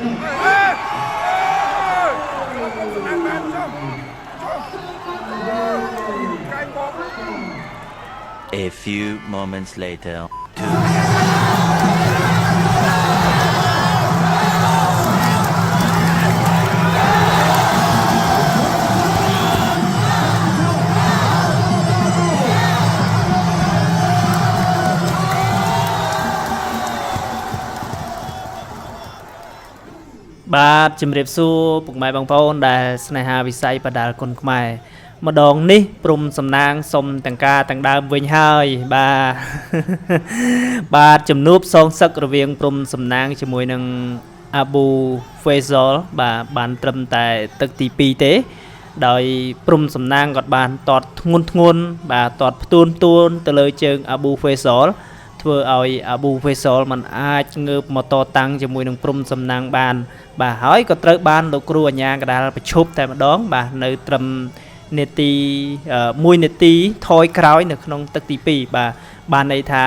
អេអេសំណាងបានចុះចុះកែងបក A few moments later. បាទជំរាបសួរពុកម៉ែបងប្អូនដែលស្នេហាវិស័យបដាលគុណខ្មែរម្ដងនេះព្រំសំណាងសុំទាំងការទាំងដើមវិញហើយបាទ បាទជំនួបសងសឹករវាងព្រំសំណាងជាមួយនឹងអាប៊ូហ្វេសលបាទបានត្រឹមតែទឹកទី2ទេ ដោយព្រំសំណាងគាត់បានតតធ្ងន់ធ្ងន់បាទតតផ្ទួនផ្ទួនទៅលើជើងអាប៊ូហ្វេសលធ្វើឲ្យអាប៊ូហ្វេសលមិនអាចងើបមកតតាំងជាមួយនឹងព្រំសំណាងបាន បាទហើយក៏ត្រូវបានលោកគ្រូអាញាកដាលប្រឈប់តែម្ដង បាទនៅត្រឹមនាទី1នាទីថយក្រោយនៅក្នុងទឹកទី2បាទបានន័យថា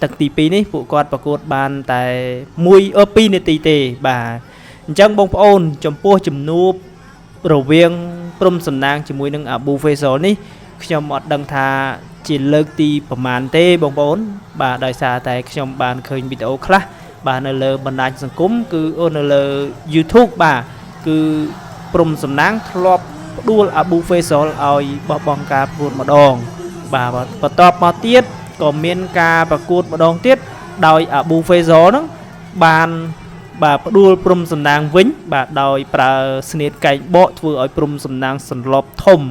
ទឹកទី2នេះពួកគាត់ប្រកួតបានតែ1អឺ2នាទីទេបាទអញ្ចឹងបងប្អូនចំពោះជំនួប រវាងព្រំសំណាងជាមួយនឹងអាប៊ូហ្វេសលនេះខ្ញុំអត់ដឹងថាជាលើកទីប្រមាណទេបងប្អូន បាទដោយសារតែខ្ញុំបានឃើញវីដេអូខ្លះបាទនៅលើបណ្ដាញសង្គមគឺអូនៅលើ YouTube បាទគឺព្រំសំណាងធ្លាប់ផ្ដួលអាប៊ូហ្វេសលឲ្យបោះបង់ការប្រកួតម្ដង បាទបន្ទាប់មកទៀតក៏មានការប្រកួតម្ដងទៀតដោយអាប៊ូហ្វេសលហ្នឹងបាន បាទផ្ដួលព្រំសំណាងវិញ បាទដោយប្រើស្នៀតកែងបកធ្វើឲ្យព្រំសំណាងសន្លប់ធំ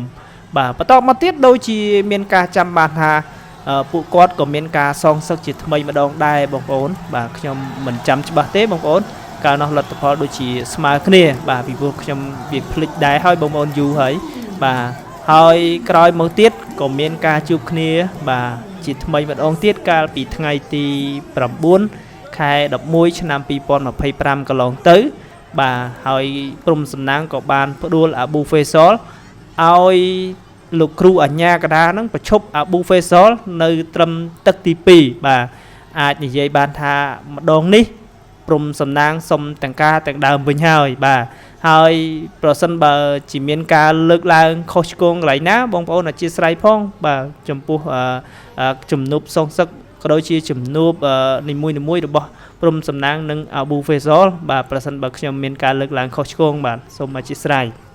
បាទបន្តមកទៀតដូចជាមានការចាំបានថាពួកគាត់ក៏មានការសងសឹកជាថ្មីម្ដងដែរបងប្អូន បាទខ្ញុំមិនចាំច្បាស់ទេបងប្អូនកាលនោះលទ្ធផលដូចជាស្មើគ្នា បាទពីព្រោះខ្ញុំវាភ្លេចដែរហើយបងប្អូនយូរហើយបាទហើយក្រោយមកទៀតក៏មានការជួបគ្នា បាទជាថ្មីម្ដងទៀតកាលពីថ្ងៃទី9ខែ11ឆ្នាំ2025កន្លងទៅ បាទហើយព្រំសំណាងក៏បានផ្ដួលអាប៊ូហ្វេសលឲ្យលោកគ្រូអាញាកដានឹងប្រឈប់អាប៊ូហ្វេសលនៅត្រឹមទឹកទី2បាទអាចនិយាយបានថាម្ដងនេះព្រំសំណាងសុំទាំងការទាំងដើមវិញហើយបាទហើយប្រសិនបើជាមានការលើកឡើងខុសឆ្គងកន្លែងណាបងប្អូនអធិស្ឋានផងបាទចំពោះជំនួបសងសឹកក៏ដូចជាជំនួបនីមួយៗរបស់ព្រំសំណាងនិងអាប៊ូហ្វេសលបាទប្រសិនបើខ្ញុំមានការលើកឡើងខុសឆ្គងបាទសូមអធិស្ឋាន។